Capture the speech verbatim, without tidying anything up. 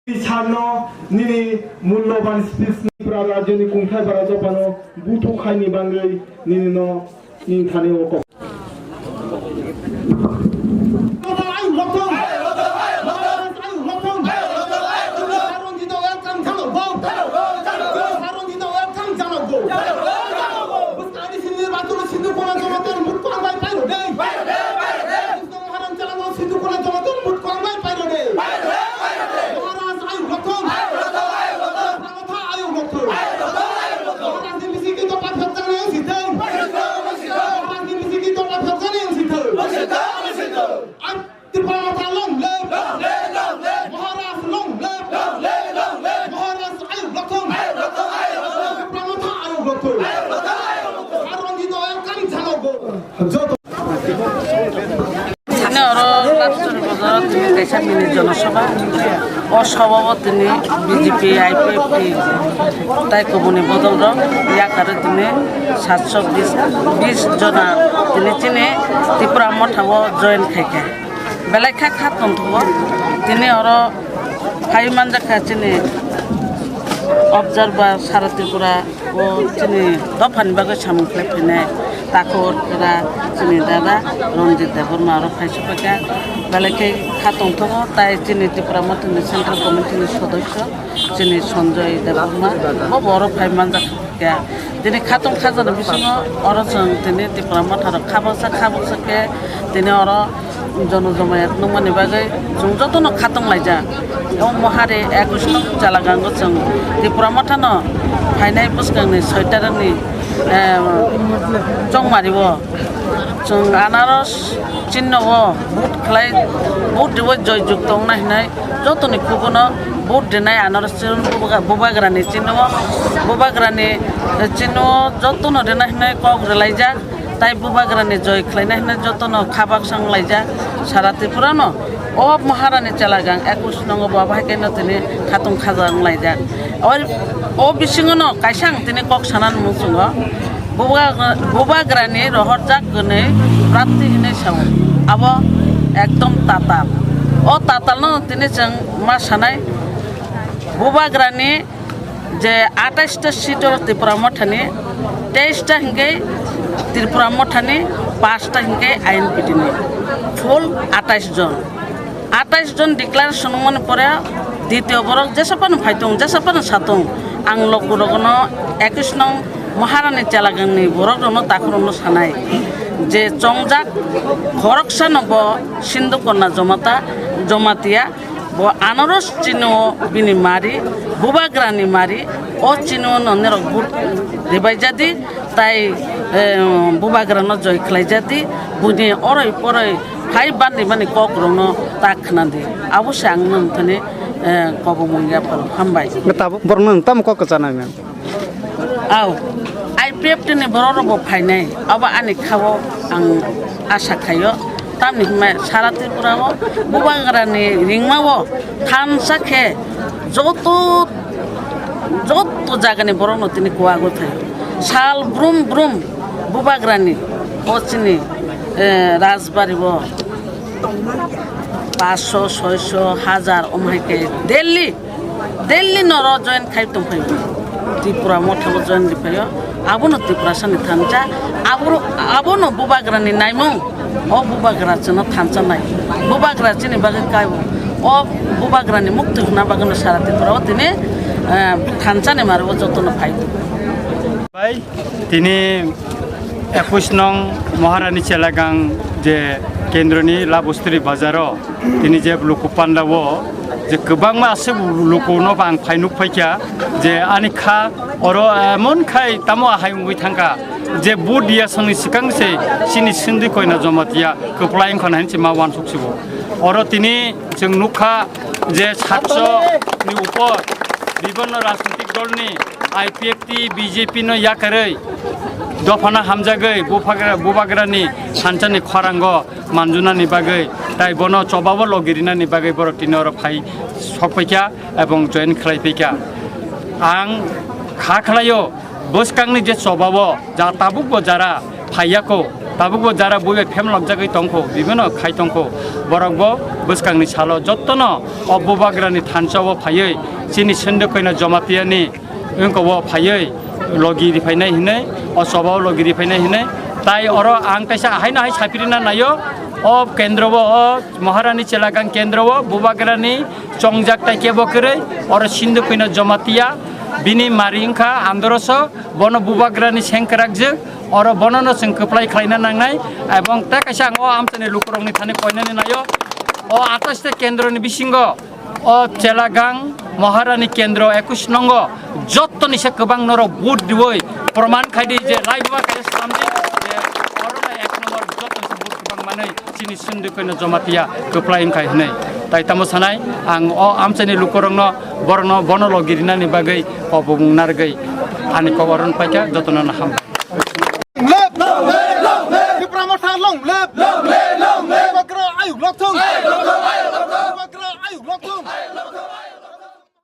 Sarno nini mulloban speech ni Tripura rajyoni kungthai bara dophano buthuk khaini bagwi nini no nini thani o kok. Maharaj, I will not go. Maharaj, I will not go. Maharaj ni bisiki to pa phak jani ang sithai. Maharaj ni bisiki to pa phak jani ang sithai. Ai, Tipra Motha long live. Maharaj long live. Maharaj, I will not go. Tipra Motha, I will not go. Aron di doyan kami jano go. Joto Tini oro Lapsori Bazar o tini kaisa mini jonosabha. O sabha o tini B J P, I P F T tai kubuni bodol rok yakarwi tini satso bis, bis jona tini chini Tipra Motha o join khaikha. Belai kha kha tongthogo. Tini oro phai manjakha chini observer sara Tripura. O chini dophani bagwi samung khlai phainai takhuk kra chini dada Ranjit Debbarma oro phai sokphaikha. Belai khe kha tongthogo, tai chini Tipra Mothani Central Committee ni sodosyo chini Sanjoy Debbarma bo bo oro phai manjak kha. Tini khatong khajani bisingo oro chwng tini Tipra Motha rok kha baksa kha baksa khe tini oro Jono jomayat nungmani bagwi chwng jotono khatong laijak. O mohari ekush nong Chalagango chwng Tipra Mothano phainai bwskangni soi tarikni, eh, chongmario chwng anaros chinno o vote khlai, vote riwi joy jukto wngnai hinwi jotoni kubuno vote rinai anaros chinno bubagra-, bubagrani chinno o, bubagrani, eh, chinno o jotono rinai hinwi kok rwlaijak. Tai bubagrani joy khlaina hinwi jotono kha baksa wnglaijak sara Tripurano. O Maharani Chalagang ekush nongo bo abo hai kheno tini khatong khaja wnglaijak. O, o bisingono kaisa ang tini kok sana nung chwngo. Bubagra-, bubagrani rohorjak gwnwi prapti hinwi sao. Abo ekdom tatal. O tatalno tini chwng ma sanai bubagrani je atais ta seat o Tipra Mothani, teis ta hinkhe Tipra Mothani, paanch ta hinkhe I N P T ni. Full atais jon. Atais jon declaration wngmani pore ditiyo borok jesa phano phaitung, jesa phano satung, ang lokurokno ekush nong Maharani Chelagangni borok rokno takhurokno sanai je chongjak khoroksano bo Sindhu Kanya Jamata, Jamatia, bo anaros chini o bini mari, bubagrani mari, o chini o no norok vote ribai jadi, tai, eh, bubagrano joy khlai jadi, buni oroi poroi phai bandi mani kok rokno ta khna di. Abo se ang nang thani, eh, kobong mung ya phal hambai. Tabuk borok nang tamo kok kwchana men. Au, I P F T ni borok rok bo phainai, abo ani khao ang asa khaio. Tamni hwnba sara Tripura o bubagrani ringma o thansa khe joto, joto jagani borok no tini kuagwi phaio. Sal brum brum bubagrani o chini, eh, Rajbari o paanch sho, soi sho, hajar, omo hai khe daily, daily noro join khai tong phaio. Tripura Motha bo join ri phaio. Abono Tiprasa ni thansa, abo, abono bubagra ni naimung. O bubagra chwngno thansa nai. Bubagra chini bagwi kai o. O bubagra ni mukti hwnna bagwi no sara Tripura o tini, eh, thansa ni mari o joto no phai. Bai, tini ekush nong Maharani Chelagang je kendroni Labustri bazaro tini je luku panda o je kwbangma aswk luku no bang phai nuk phaikha je ani kha oro emon khai tamo ahai wngwi thangkha je vote dia songni swkang se chini Sindhu Kanya Jamatia kwplai wngkha na hinwi ma uansuk sibo. Oro tini chwng nukha je satso ni upor bibhinno rajnitik dolni I P F T, B J P no yakarwi dophano hamjagwi bubagra-, bubagrani thansani khorango manjunani bagwi tai bono chobao logirinani bagwi borok tini oro phai sokphaikha ebong join khlaiphikha. Ang kha khlaio bwskangni je chobao ja tabukbo jara phaiyakho Tabukbo jara bui bai phemlokjagwi tongkho, bibino khai tongkho, borokbo bwskangni salo jottono o Bubagrani thansa-o phaiwi chini Sindhu Koina Jamatia ni wngkha o phaiwi logi riphainai hinwi, o choba-o logi riphainai hinwi. Tai oro ang kaisa haino hai saphirina naio, o kendro-o, o Maharani Chelagang kendro-o Bubagrani chongjak tai kebo kwrwi, oro Sindhu Koina Jamatia bini mari wngkha androso, bono Bubagrani sengkrakjwk, oro bonono chwng kwplai khlaina nangnai, ebong tei kaisa ang o amchaini lukurokni thani koinani naio, o athais ta kendroni bisingo o Chelagang Maharani kendro ekush nongo jottoni se kwbang norok vote diwi proman khaidi je lai buba kaisa swnamdi je oro na ek number jottoni se vote kwbang manwi chini Sindhu Koina Jamatia kwplai wngkha hinwi. Tai tamo sanai ang o amchaini lukurokno borokno bono logi rinani bagwi kobong narwgwi ani kok oro paikha, jotono no hambai.